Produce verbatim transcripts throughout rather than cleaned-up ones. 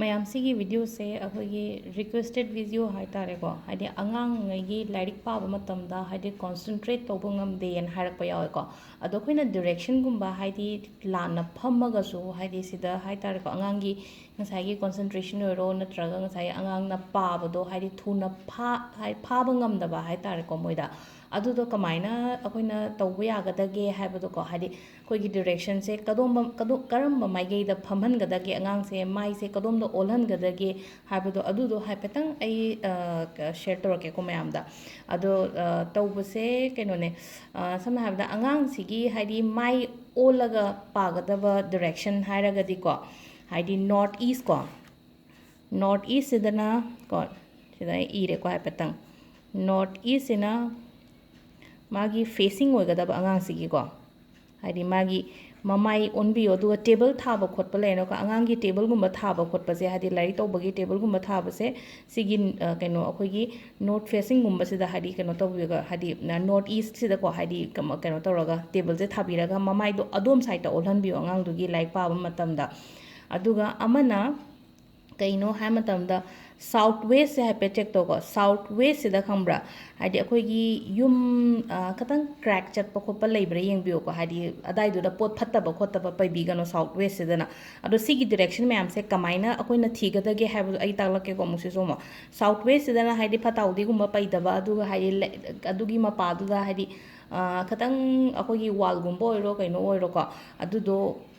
ꯃꯌꯥꯝ, ꯁꯤꯒꯤ videoꯁꯦ ꯑꯩꯈꯣꯏꯒꯤ requested video ꯍꯥꯏꯇꯥꯔꯦꯀꯣ, ꯍꯥꯏꯗꯤ ꯑꯉꯥꯡꯉꯩꯒꯤ ꯂꯥꯏꯔꯤꯛ ꯄꯥꯕ ꯃꯇꯝꯗ ꯍꯥꯏꯗꯤ concentrate ꯇꯧꯕ ꯉꯝꯗꯦꯅ ꯍꯥꯏꯔꯛꯄ ꯌꯥꯎꯋꯦꯀꯣ꯫ ꯑꯗꯣ ꯑꯩꯈꯣꯏꯅ directionꯒꯨꯝꯕ ꯍꯥꯏꯗꯤ ꯂꯥꯟꯅ ꯐꯝꯃꯒꯁꯨ ꯍꯥꯏꯗꯤ ꯁꯤꯗ ꯍꯥꯏꯇꯥꯔꯦꯀꯣ, ꯑꯉꯥꯡꯒꯤ ꯉꯁꯥꯏꯒꯤ concentration ꯑꯣꯏꯔꯣ, ꯅꯠꯇ꯭ꯔꯒ ꯉꯁꯥꯏꯒꯤ ꯑꯉꯥꯡꯅ ꯄꯥꯕꯗꯣ ꯍꯥꯏꯗꯤ ꯊꯨꯅ ꯐꯥ-, ꯍꯥꯏ-, ꯐꯥꯕ ꯉꯝꯗꯕ ꯍꯥꯏꯇꯥꯔꯦꯀꯣ ꯃꯣꯏꯗ꯫ ꯑꯗꯨꯗꯣ ꯀꯃꯥꯏꯅ ꯑꯩꯈꯣꯏꯅ ꯇꯧꯕ ꯌꯥꯒꯗꯒꯦ ꯍꯥꯏꯕꯗꯣꯀꯣ, ꯍꯥꯏꯗꯤ ꯑꯩꯈꯣꯏꯒꯤ directionꯁꯦ ꯀꯗꯣꯝꯕ-, ꯀꯗꯣ-, ꯀꯔꯝꯕ ꯃꯥꯏꯀꯩꯗ ꯐꯝꯍꯟꯒꯗꯒꯦ, ꯑꯉꯥꯡꯁꯦ ꯃꯥꯏꯁꯦ ꯀꯗꯣꯝꯗ ꯑꯣꯜꯍꯟꯒꯗꯒꯦ ꯍꯥꯏꯕꯗꯣ, ꯑꯗꯨꯗꯣ ꯍꯥꯏꯐꯦꯠꯇꯪ ꯑꯩ, ꯑ, ꯀ-, share ꯇꯧꯔꯛꯀꯦꯀꯣ ꯃꯌꯥꯝꯗ꯫ ꯑꯗꯣ, ꯑ, ꯇꯧꯕꯁꯦ ꯀꯩꯅꯣꯅꯦ, ꯑ, ꯁꯝꯅ ꯍꯥꯏꯔꯕꯗ ꯑꯉꯥꯡꯁꯤꯒꯤ ꯍꯥꯏꯗꯤ ꯃꯥꯏ ꯑꯣꯜꯂꯒ ꯄꯥꯒꯗꯕ direction ꯍꯥꯏꯔꯒꯗꯤꯀꯣ, ꯍꯥꯏꯗꯤ north east ꯀꯣ, north eastꯁꯤꯗꯅ ꯀꯣ, ꯁꯤꯗ ꯑꯩ ꯏꯔꯦꯀꯣ ꯍꯥꯏꯐꯦꯠꯇꯪ꯫ North eastꯁꯤꯅ ꯃꯥꯒꯤ facing ꯑꯣꯏꯒꯗꯕ ꯑꯉꯥꯡꯁꯤꯒꯤꯀꯣ, ꯍꯥꯏꯗꯤ ꯃꯥꯒꯤ ꯃꯃꯥꯏ ꯑꯣꯟꯕꯤꯌꯣ, ꯑꯗꯨꯒ table ꯊꯥꯕ ꯈꯣꯠꯄ ꯂꯩꯔꯅꯀꯣ, ꯑꯉꯥꯡꯒꯤ tableꯒꯨꯝꯕ ꯊꯥꯕ ꯈꯣꯠꯄꯁꯦ, ꯍꯥꯏꯗꯤ ꯂꯥꯏꯔꯤꯛ ꯇꯧꯕꯒꯤ tableꯒꯨꯝꯕ ꯊꯥꯕꯁꯦ, ꯁꯤꯒꯤ, ꯑ, ꯀꯩꯅꯣ, ꯑꯩꯈꯣꯏꯒꯤ north facingꯒꯨꯝꯕꯁꯤꯗ, ꯍꯥꯏꯗꯤ ꯀꯩꯅꯣ ꯇꯧꯕꯤꯔꯒ, ꯍꯥꯏꯗꯤ, ꯑ, north eastꯁꯤꯗꯀꯣ, ꯍꯥꯏꯗꯤ ꯀꯃ-, ꯀꯩꯅꯣ ꯇꯧꯔꯒ, tableꯁꯦ ꯊꯥꯕꯤꯔꯒ ꯃꯃꯥꯏꯗꯣ ꯑꯗꯣꯝ sideꯇ ꯑꯣꯜꯍꯟꯕꯤꯌꯣ ꯑꯉꯥꯡꯗꯨꯒꯤ ꯂꯥꯏꯔꯤꯛ ꯄꯥꯕ ꯃꯇꯝꯗ꯫ ꯑꯗꯨꯒ ꯑꯃꯅ ꯀꯩꯅꯣ ꯍꯥꯏ ꯃꯇꯝꯗ, south westꯁꯦ ꯍꯥꯏꯐꯦꯠ check ꯇꯧꯀꯣ꯫ South westꯁꯤꯗ ꯈꯪꯕ꯭ꯔꯥ, ꯍꯥꯏꯗꯤ ꯑꯩꯈꯣꯏꯒꯤ ꯌꯨꯝ, ꯑ, ꯈꯇꯪ crack ꯆꯠꯄ ꯈꯣꯠꯄ ꯂꯩꯕ꯭ꯔꯥ ꯌꯦꯡꯕꯤꯌꯨꯀꯣ, ꯍꯥꯏꯗꯤ ꯑꯗꯥꯏꯗꯨꯗ ꯄꯣꯠ ꯐꯠꯇꯕ ꯈꯣꯠꯇꯕ ꯄꯩꯕꯤꯒꯅꯣ south westꯁꯤꯗꯅ꯫ ꯑꯗꯣ ꯁꯤꯒꯤ direction ꯃꯌꯥꯝꯁꯦ ꯀꯃꯥꯏꯅ ꯑꯩꯈꯣꯏꯅ ꯊꯤꯒꯗꯒꯦ ꯍꯥꯏꯕꯗꯣ ꯑꯩ ꯇꯥꯛꯂꯛꯀꯦꯀꯣ ꯑꯃꯨꯛꯁꯤꯁꯨ ꯑꯃꯨꯛ꯫ South westꯁꯤꯗꯅ ꯍꯥꯏꯗꯤ ꯐꯠꯇ ꯍꯥꯎꯗꯤꯒꯨꯝꯕ ꯄꯩꯗꯕ, ꯑꯗꯨꯒ ꯍꯥꯏꯗꯤ ꯂꯩ-, ꯑꯗꯨꯒꯤ ꯃꯄꯥꯗꯨꯗ ꯍꯥꯏꯗꯤ, ꯑ, ꯈꯇꯪ ꯑꯩꯈꯣꯏꯒꯤ wallꯒꯨꯝꯕ ꯑꯣꯏꯔꯣ ꯀꯩꯅꯣ ꯑꯣꯏꯔꯣꯀꯣ, ꯑꯗꯨꯗꯣ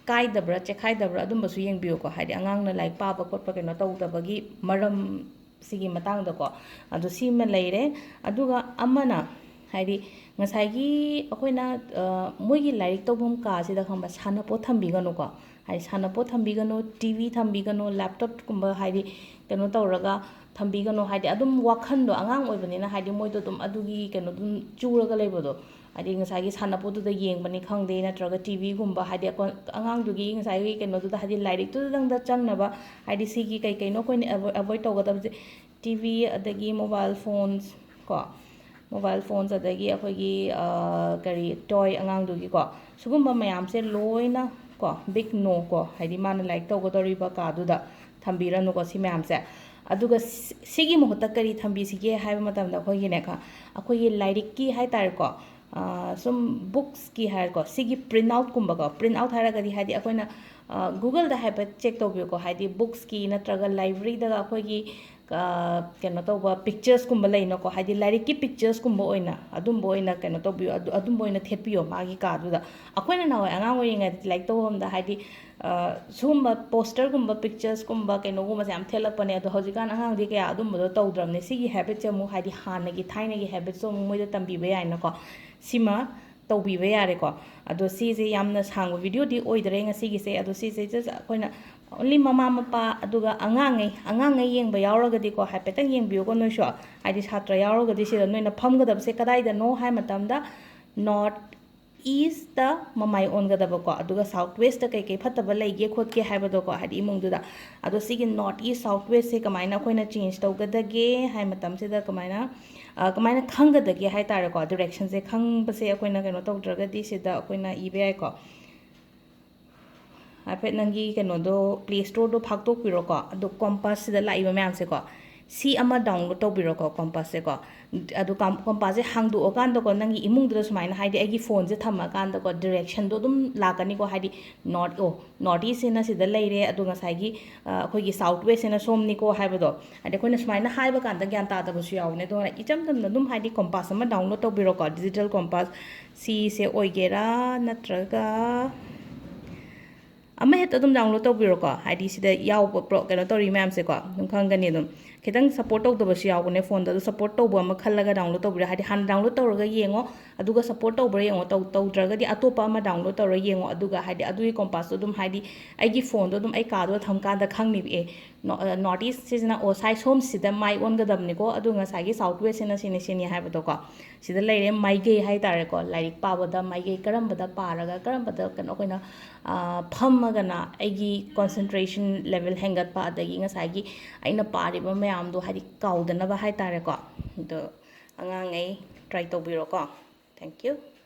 ꯀꯥꯏꯗꯕ꯭ꯔꯥ, ꯆꯦꯛꯈꯥꯏꯗꯕ꯭ꯔꯥ, ꯑꯗꯨꯝꯕꯁꯨ ꯌꯦꯡꯕꯤꯌꯨꯀꯣ꯫ ꯍꯥꯏꯗꯤ ꯑꯉꯥꯡꯅ ꯂꯥꯏꯔꯤꯛ ꯄꯥꯕ ꯈꯣꯠꯄ ꯀꯩꯅꯣ ꯇꯧꯗꯕꯒꯤ ꯃꯔꯝ ꯁꯤꯒꯤ ꯃꯇꯥꯡꯗꯀꯣ꯫ ꯑꯗꯣ ꯁꯤꯃ ꯂꯩꯔꯦ꯫ ꯑꯗꯨꯒ ꯑꯃꯅ, ꯍꯥꯏꯗꯤ ꯉꯁꯥꯏꯒꯤ ꯑꯩꯈꯣꯏꯅ, ꯑ, ꯃꯣꯏꯒꯤ ꯂꯥꯏꯔꯤꯛ ꯇꯧꯐꯝ ꯀꯥꯁꯤꯗ ꯈꯪꯕ꯭ꯔꯥ, ꯁꯥꯟꯅꯄꯣꯠ ꯊꯝꯕꯤꯒꯅꯨꯀꯣ꯫ ꯍꯥꯏꯗꯤ ꯁꯥꯟꯅꯄꯣꯠ ꯊꯝꯕꯤꯒꯅꯨ, TV ꯊꯝꯕꯤꯒꯅꯨ, laptopꯀꯨꯝꯕ ꯍꯥꯏꯗꯤ ꯀꯩꯅꯣ ꯇꯧꯔꯒ ꯊꯝꯕꯤꯒꯅꯨ꯫ ꯍꯥꯏꯗꯤ ꯑꯗꯨꯝ ꯋꯥꯈꯜꯗꯣ, ꯑꯉꯥꯡ ꯑꯣꯏꯕꯅꯤꯅ ꯍꯥꯏꯗꯤ ꯃꯣꯏꯗꯣ ꯑꯗꯨꯝ ꯑꯗꯨꯒꯤ ꯀꯩꯅꯣ ꯑꯗꯨꯝ ꯆꯨꯔꯒ ꯂꯩꯕꯗꯣ, ꯍꯥꯏꯗꯤ ꯉꯁꯥꯏꯒꯤ ꯁꯥꯟꯅꯄꯣꯠꯇꯨꯗ ꯌꯦꯡꯕꯅꯤ ꯈꯪꯗꯦ, ꯅꯠꯇ꯭ꯔꯒ TVꯒꯨꯝꯕ, ꯍꯥꯏꯗꯤ ꯑꯩꯈꯣꯏ ꯑꯉꯥꯡꯗꯨꯒꯤ ꯉꯁꯥꯏꯒꯤ ꯀꯩꯅꯣꯗꯨꯗ, ꯍꯥꯏꯗꯤ ꯂꯥꯏꯔꯤꯛꯇꯨꯗꯪꯗ ꯆꯪꯅꯕ, ꯍꯥꯏꯗꯤ ꯁꯤꯒꯤ ꯀꯩ ꯀꯩꯅꯣ ꯑꯩꯈꯣꯏꯅ avoid, avoid ꯇꯧꯒꯗꯕꯁꯦ, TV ꯑꯗꯒꯤ mobile phones ꯀꯣ, mobile phones ꯑꯗꯒꯤ ꯑꯩꯈꯣꯏꯒꯤ, ꯑ, ꯀꯔꯤ, toy ꯑꯉꯥꯡꯗꯨꯒꯤꯀꯣ, ꯁꯤꯒꯨꯝꯕ ꯃꯌꯥꯝꯁꯦ ꯂꯣꯏꯅ ꯀꯣ, big no ꯀꯣ, ꯍꯥꯏꯗꯤ ꯃꯥꯅ ꯂꯥꯏꯔꯤꯛ ꯇꯧꯒꯗꯧꯔꯤꯕ ꯀꯥꯗꯨꯗ ꯊꯝꯕꯤꯔꯅꯨꯀꯣ ꯁꯤ ꯃꯌꯥꯝꯁꯦ꯫ ꯑꯗꯨꯒ ꯁꯤ-, ꯁꯤꯒꯤ ꯃꯍꯨꯠꯇ ꯀꯔꯤ ꯊꯝꯕꯤꯁꯤꯒꯦ ꯍꯥꯏꯕ ꯃꯇꯝꯗ ꯑꯩꯈꯣꯏꯒꯤꯅꯦ, ꯈ-, ꯑꯩꯈꯣꯏꯒꯤ ꯂꯥꯏꯔꯤꯛꯀꯤ ꯍꯥꯏ ꯇꯥꯔꯦꯀꯣ, ꯑ, ꯁꯨꯝ books ꯀꯤ ꯍꯥꯏꯔꯦꯀꯣ, ꯁꯤꯒꯤ print out ꯀꯨꯝꯕꯀꯣ, print out ꯍꯥꯏꯔꯒꯗꯤ ꯍꯥꯏꯗꯤ ꯑꯩꯈꯣꯏꯅ, ꯑ, Google ꯗ ꯍꯥꯏꯐꯦꯠ check ꯇꯧꯕꯤꯌꯨꯀꯣ, ꯍꯥꯏꯗꯤ books ꯀꯤ ꯅꯠꯇ꯭ꯔꯒ library ꯗꯒ ꯑꯩꯈꯣꯏꯒꯤ, ꯑ, ꯀꯩꯅꯣ ꯇꯧꯕ pictures ꯀꯨꯝꯕ ꯂꯩꯅꯀꯣ, ꯍꯥꯏꯗꯤ ꯂꯥꯏꯔꯤꯛꯀꯤ pictures ꯀꯨꯝꯕ ꯑꯣꯏꯅ ꯑꯗꯨꯝꯕ ꯑꯣꯏꯅ ꯀꯩꯅꯣ ꯇꯧꯕꯤꯌꯨ, ꯑꯗꯨ, ꯑꯗꯨꯝꯕ ꯑꯣꯏꯅ ꯊꯦꯠꯄꯤꯌꯣ ꯃꯥꯒꯤ ꯀꯥꯗꯨꯗ꯫ ꯑꯩꯈꯣꯏꯅ ꯅꯍꯥꯟꯋꯥꯏ ꯑꯉꯥꯡ ꯑꯣꯏꯔꯤꯉꯩꯗꯗꯤ ꯂꯥꯏꯔꯤꯛ ꯇꯧꯕ ꯃꯇꯝꯗ ꯍꯥꯏꯗꯤ, ꯑ, ꯁꯤꯒꯨꯝꯕ poster ꯒꯨꯝꯕ, pictures ꯀꯨꯝꯕ ꯀꯩꯅꯣꯒꯨꯝꯕꯁꯦ ꯌꯥꯝ ꯊꯦꯠꯂꯛꯄꯅꯦ, ꯑꯗꯣ ꯍꯧꯖꯤꯛꯀꯥꯟ ꯑꯉꯥꯡꯗꯤ ꯀꯌꯥ ꯑꯗꯨꯝꯕꯗꯣ ꯇꯧꯗ꯭ꯔꯕꯅꯦ꯫ ꯁꯤꯒꯤ habit ꯁꯦ ꯑꯃꯨꯛ ꯍꯥꯏꯗꯤ ꯍꯥꯟꯅꯒꯤ ꯊꯥꯏꯅꯒꯤ habit ꯁꯨ ꯑꯃꯨꯛ ꯃꯣꯏꯗ ꯇꯝꯕꯤꯕ ꯌꯥꯏꯅꯀꯣ꯫ ꯁꯤꯃ ꯇꯧꯕꯤꯕ ꯌꯥꯔꯦꯀꯣ꯫ ꯑꯗꯣ ꯁꯤꯁꯦ ꯌꯥꯝꯅ ꯁꯥꯡꯕ video ꯗꯤ ꯑꯣꯏꯗꯔꯦ ꯉꯁꯤꯒꯤꯁꯦ꯫ ꯑꯗꯣ ꯁꯤꯁꯦ just ꯑꯩꯈꯣꯏꯅ only ꯃꯃꯥ ꯃꯄꯥ ꯑꯗꯨꯒ ꯑꯉꯥꯡꯉꯩ, ꯑꯉꯥꯡꯉꯩ ꯌꯦꯡꯕ ꯌꯥꯎꯔꯒꯗꯤꯀꯣ, ꯍꯥꯏꯐꯦꯠꯇꯪ ꯌꯦꯡꯕꯤꯌꯨꯀꯣ ꯅꯣꯏꯁꯨ꯫ ꯍꯥꯏꯗꯤ ꯁꯥꯇ꯭ꯔ ꯌꯥꯎꯔꯒꯗꯤ ꯁꯤꯗ ꯅꯣꯏꯅ ꯐꯝꯒꯗꯕꯁꯦ ꯀꯗꯥꯏꯗꯅꯣ ꯍꯥꯏ ꯃꯇꯝꯗ, north east ꯇ ꯃꯃꯥꯏ ꯑꯣꯟꯒꯗꯕꯀꯣ, ꯑꯗꯨꯒ south west ꯇ ꯀꯩꯀꯩ ꯐꯠꯇꯕ ꯂꯩꯒꯦ ꯈꯣꯠꯀꯦ ꯍꯥꯏꯕꯗꯣꯀꯣ, ꯍꯥꯏꯗꯤ ꯏꯃꯨꯡꯗꯨꯗ꯫ ꯑꯗꯣ ꯁꯤꯒꯤ north east, south west ꯁꯦ ꯀꯃꯥꯏꯅ ꯑꯩꯈꯣꯏꯅ change ꯇꯧꯒꯗꯒꯦ ꯍꯥꯏ ꯃꯇꯝꯁꯤꯗ ꯀꯃꯥꯏꯅ, ꯑ, ꯀꯃꯥꯏꯅ ꯈꯪꯒꯗꯒꯦ ꯍꯥꯏ ꯇꯥꯔꯦꯀꯣ, direction ꯁꯦ ꯈꯪꯕꯁꯦ ꯑꯩꯈꯣꯏꯅ ꯀꯩꯅꯣ ꯇꯧꯗ꯭ꯔꯒꯗꯤ ꯁꯤꯗ ꯑꯩꯈꯣꯏꯅ ꯏꯕ ꯌꯥꯏꯀꯣ꯫ ꯍꯥꯏꯐꯦꯠ ꯅꯪꯒꯤ ꯀꯩꯅꯣꯗꯣ, Play Store ꯗꯣ ꯐꯥꯛꯇꯣꯛꯄꯤꯔꯣꯀꯣ꯫ ꯑꯗꯣ compass ꯁꯤꯗ ꯂꯥꯛꯏꯕ ꯃꯌꯥꯝꯁꯦꯀꯣ, ꯁꯤ ꯑꯃ download ꯇꯧꯕꯤꯔꯣꯀꯣ, compass ꯁꯦꯀꯣ꯫ ꯑꯗꯣ ꯀꯝ-, compass ꯁꯦ ꯍꯥꯡꯗꯣꯛꯑꯀꯥꯟꯗꯀꯣ, ꯅꯪꯒꯤ ꯏꯃꯨꯡꯗꯨꯗ ꯁꯨꯃꯥꯏꯅ, ꯍꯥꯏꯗꯤ ꯑꯩꯒꯤ phone ꯁꯦ ꯊꯝꯃꯀꯥꯟꯗꯀꯣ, direction ꯗꯣ ꯑꯗꯨꯝ ꯂꯥꯛꯀꯅꯤꯀꯣ꯫ ꯍꯥꯏꯗꯤ north, ꯑꯣ, north east ꯁꯤꯅ ꯁꯤꯗ ꯂꯩꯔꯦ, ꯑꯗꯣ ꯉꯁꯥꯏꯒꯤ, ꯑ, ꯑꯩꯈꯣꯏꯒꯤ south west ꯁꯤꯅ ꯁꯣꯝꯅꯤꯀꯣ ꯍꯥꯏꯕꯗꯣ꯫ ꯍꯥꯏꯗꯤ ꯑꯩꯈꯣꯏꯅ ꯁꯨꯃꯥꯏꯅ ꯍꯥꯏꯕ ꯀꯥꯟꯗ ꯒ꯭ꯌꯥꯟ ꯇꯥꯗꯕꯁꯨ ꯌꯥꯎꯕꯅꯦ꯫ ꯑꯗꯣ ꯏꯆꯝ ꯆꯝꯅ ꯑꯗꯨꯝ, ꯍꯥꯏꯗꯤ compass ꯑꯃ download ꯇꯧꯕꯤꯔꯣꯀꯣ, digital compass꯫ ꯁꯤꯁꯦ ꯑꯣꯏꯒꯦꯔꯥ ꯅꯠꯇ꯭ꯔꯒ ꯑꯃ ꯍꯦꯛꯇ ꯑꯗꯨꯝ download ꯇꯧꯕꯤꯔꯣꯀꯣ, ꯍꯥꯏꯗꯤ ꯁꯤꯗ ꯌꯥꯎꯕ ꯄ꯭ꯔꯣ-, ꯀꯩꯅꯣ ꯇꯧꯔꯤ ꯃꯌꯥꯝꯁꯦꯀꯣ, ꯑꯗꯨꯝ ꯈꯪꯒꯅꯤ꯫ ꯑꯗꯨꯝ ꯈꯤꯇꯪ support ꯇꯧꯗꯕꯁꯨ ꯌꯥꯎꯕꯅꯦ phone ꯗ, ꯑꯗꯨ support ꯇꯧꯕ ꯑꯃ ꯈꯜꯂꯒ download ꯇꯧꯕꯤꯔꯣ꯫ ꯍꯥꯏꯗꯤ ꯍꯥꯟꯅ download ꯇꯧꯔꯒ ꯌꯦꯡꯉꯣ, ꯑꯗꯨꯒ support ꯇꯧꯕ꯭ꯔꯥ ꯌꯦꯡꯉꯣ, ꯇꯧ-, ꯇꯧꯗ꯭ꯔꯒꯗꯤ ꯑꯇꯣꯞꯄ ꯑꯃ download ꯇꯧꯔꯒ ꯌꯦꯡꯉꯣ꯫ ꯑꯗꯨꯒ ꯍꯥꯏꯗꯤ ꯑꯗꯨꯒꯤ compass ꯇꯣ ꯑꯗꯨꯝ, ꯍꯥꯏꯗꯤ ꯑꯩꯒꯤ phone ꯗꯣ ꯑꯗꯨꯝ ꯑꯩ ꯀꯥꯗꯨꯗ ꯊꯝꯀꯥꯟꯗ ꯈꯪꯅꯤꯕ, ꯑꯦ, ꯅꯣ-, ꯑ, north east ꯁꯤꯅ, ꯑꯣ, ꯁꯥꯏ ꯁꯣꯝꯁꯤꯗ ꯃꯥꯏ ꯑꯣꯟꯒꯗꯕꯅꯤꯀꯣ, ꯑꯗꯨ ꯉꯁꯥꯏꯒꯤ south west ꯁꯤꯅ ꯁꯤꯅꯤ ꯁꯤꯅꯤ ꯍꯥꯏꯕꯗꯣꯀꯣ꯫ ꯁꯤꯗ ꯂꯩꯔꯦ ꯃꯥꯏꯀꯩ ꯍꯥꯏ ꯇꯥꯔꯦꯀꯣ, ꯂꯥꯏꯔꯤꯛ ꯄꯥꯕꯗ ꯃꯥꯏꯀꯩ ꯀꯔꯝꯕꯗ ꯄꯥꯔꯒ ꯀꯔꯝꯕꯗ ꯀꯩꯅꯣ ꯑꯩꯈꯣꯏꯅ, ꯑ, ꯐꯝꯃꯒꯅ ꯑꯩꯒꯤ concentration level ꯍꯦꯟꯒꯠꯄ, ꯑꯗꯒꯤ ꯉꯁꯥꯏꯒꯤ ꯑꯩꯅ ꯄꯥꯔꯤꯕ ꯃꯌꯥꯝꯗꯣ ꯍꯥꯏꯗꯤ ꯀꯥꯎꯗꯅꯕ ꯍꯥꯏ ꯇꯥꯔꯦꯀꯣ꯫ ꯑꯗꯣ ꯑꯉꯥꯡꯉꯩ try ꯇꯧꯕꯤꯔꯣꯀꯣ꯫ Thank you꯫